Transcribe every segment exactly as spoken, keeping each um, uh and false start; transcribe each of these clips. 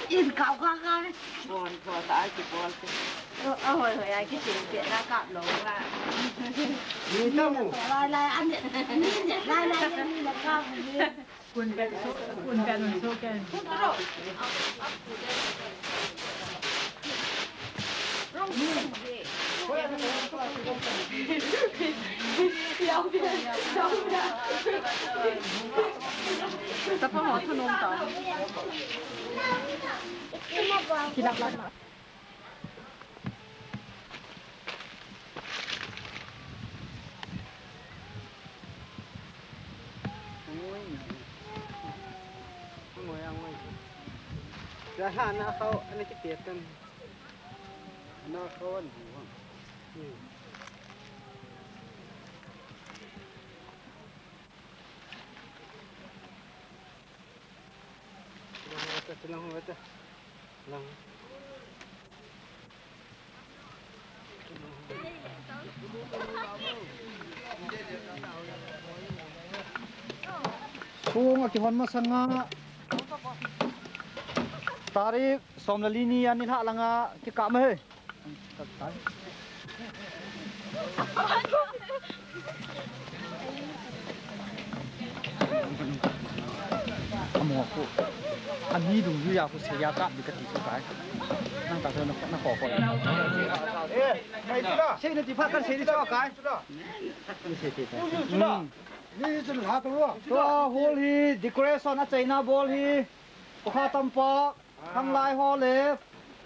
In kau kha kha. Bon, bon, ta ai ki bon. Ơ, ơ, hoi, hoi, ai ki tin pia na kap lo la. Ni ta mu. Lai, lai, an ni, ni, lai, lai, ni, ni, la kap ni. Kun bet so, kun bet so ken. Tapa ho thu nom ta. Kilak lak. Ngoi, ngoi. Ngoi, ngoi. Jaha na khau, ana kipet kan. Na khau an bu hang. Hmm. Silang ho ta, silang ho ta. Lang. Sung a kihon masanga tarik som le li ni a nilhah langa kikap ahi. Amo khu. Ani dungjui a khu seiya kap ding kati chu kai. Nang ta chu na, na ko ko. Sei na ti phat kan sei di chu kai. Ni sei ti ta. Hmm. Tua hall hi decoration achaina bol hi. Pakhat tampa. Khanglai ho le,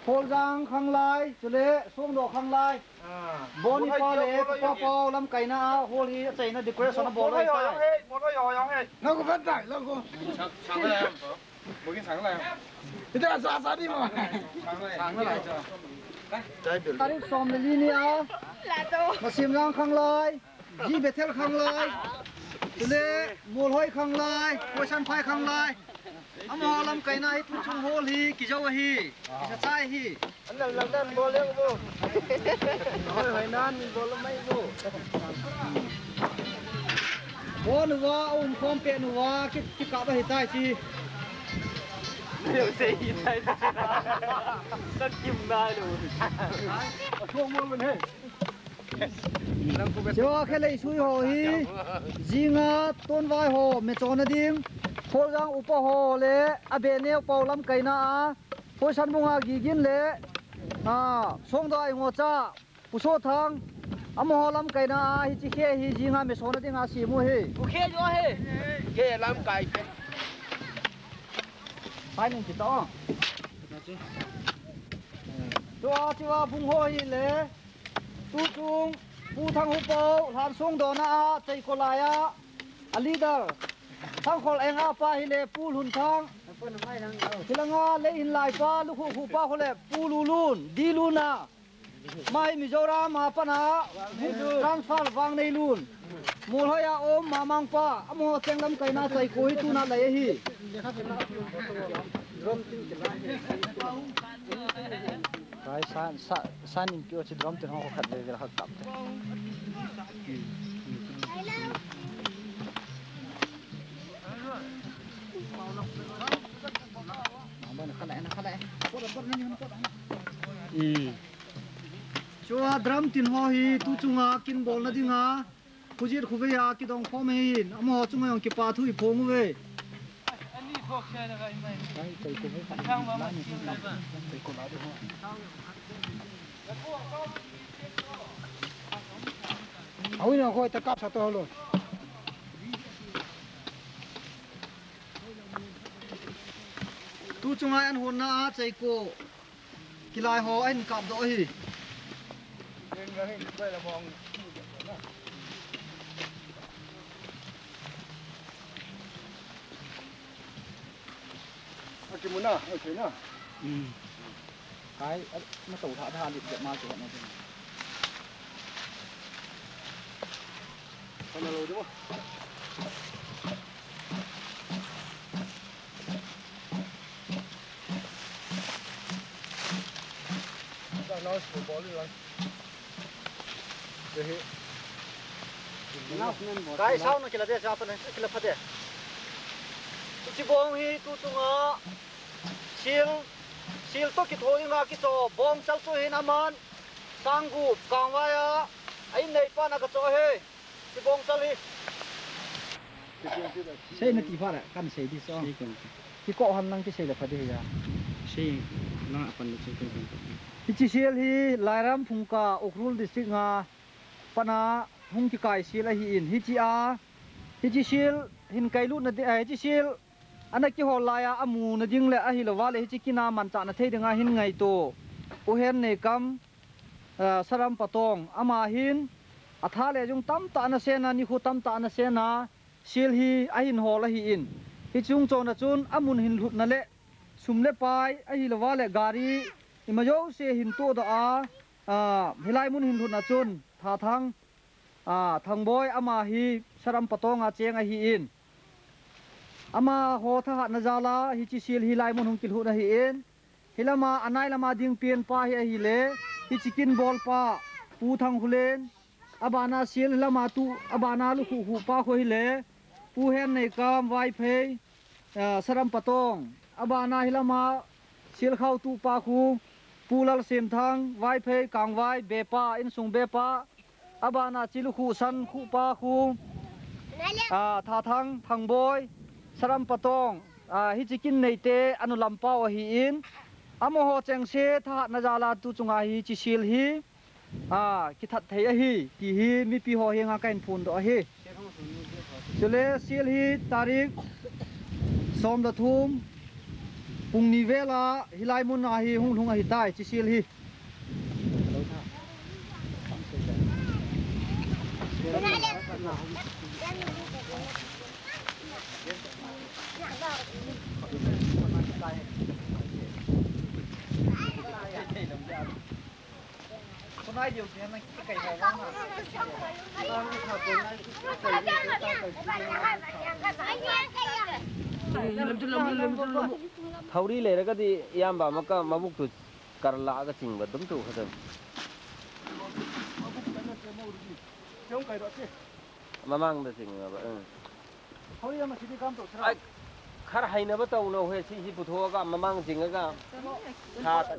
Kholjang Khanglai, chule Songdoh Khanglai. Ah. Boni pa le, pa pa lamkaina a, hall hi achaina decoration a bol. Mo lo yo yo he, mo lo yo yo he. Lo ko ban tai, lo ko. Sang, sang la. Mo kin sang la. Ita sa sa ni mo. Sang la. Sang la. Tarik som le li ni a. La to. Masimjang Khanglai. Ji Bethel Khanglai, chule Molhoi Khanglai, Khoisanphai Khanglai. Amaho lamkaina hi tuchung hall hi kijou ahi, kisa chai ahi. An lam lam dan bol leng bo. Hoi hoi nan min bol mai bo. Bon uva, um khom pet uva, ki, kikap ahi tai chi. Yo sei hi tai. Sa kim na lo. Thong mo men he. Chua khelei sui ho hi, jinga tonvai ho mechon na ding, Kholjang upa ho le, abeneo pau lamkaina a, Khoisanmunga Gigin le, a, Songdoh a ingocha, Pu Sothang, amaho lamkaina a, hiche khe hi jinga mechon na dinga simu hi. Ku khe jo he. Khe lamkai khe. Hai nung kita. Tua chua bung ho hi le. Tuchung, Pu Thanghupo, lhan songdohna a, Cheiko lai a, a leader. Thangkhol enga pa hi le, Pu Lhunthang. Hilanga Leihinlai pa, Lukhuhkhu pa khu le, Pu Lulun, Dilun a. Ama hi Mizoram a pat a, transfer Vangneilun. Molhoi a um Mamang pa, amaho cheng lamkaina Cheiko hi tuna lei ahi. Kai san, sa, san in pio chi drum tin ho khat ve ve khat tap te. Hmm. Chua drum tin ho hi tuchunga kin bolna dinga. Khujit khuvei a kidong khom ahin, amaho chunga jong kipa thu iphong uve. Awi na khoi ta kap sa to lo. Tuchunga an honna a Cheiko. Kilai ho ahin kap doh ahi. Na, okay na. Hmm. Kai, a, na to tha tha lit jet ma chu na. Kana lo de mo. Kana lo chu bol lang. Kai, sao na kila de, sao pa na kila pha de. Hiche bong hi tu chunga sil, sil toh kitho dinga kicho bongchal chu hin aman sang gup kangvai a, a in neipan a kacho ahi. Hiche bongchal hi. Sei nati pha le, kan sei di so. Sei kan. Kiko han lang kisei le pha di ya. Sei na apan le chu kan kan. Hiche sil hi Lairam Phungka, Ukhrul District nga pana hung kikai sil ahin. Hiche a, hiche sil hin kailut na di, eh, hiche sil ana kihol laiya amu na ding le ahilouva le hiche kin a manchah na thei dinga hin ngaito U Hen Neikam, eh, Saram Patong, ama hin atha le jung tamtah ana sen a, nikho tamtah ana sen a, sil hi ahin hol ahin. Hiche chung chon a chun amun hin lhutna le sum le pai ahilouva le gari ima jouse hin todoh a, a, hilai mun hin lhutna chun Thathang, a, Thangboi ama hi Saram Patong a cheng ahin. Amaho thahatna jal a hiche sil hilai mun hung kilhut ahin. Hilama anai lama ding pen pa hi ahile, hiche kin bol pa Pu Thangkholen, abana sil hilama tu, abana lukhuh khuh pa khu ahile, Pu Hen Neikam, Vaiphei, a, Saram Patong, abana hilama sil khautu pa khu Pu Lalsemthang, Vaiphei, Kangvai, bepa, insung bepa, abana hiche lukhuh san khuh pa khu, a, Thathang, Thangboi, Saram Patong, a, hiche kin neite anu lam pau ahin, amaho chengse thahatna jal a tu chunga hiche sil hi, a, kithat thei ahi, ti hi mipi ho henga kahin phondoh ahi. Chule sil hi tarik som le thum, pung ni vel a, hilai mun a hi hung lhung ahitai, hiche sil hi. Thauri leiragadi iyamba amaka mabuktu karla kachingba dumtu khatun. Mamangda chingba, um. Ai, khar hainaba tau no he, si, si puthoga, mamang chingaga. Tha ta.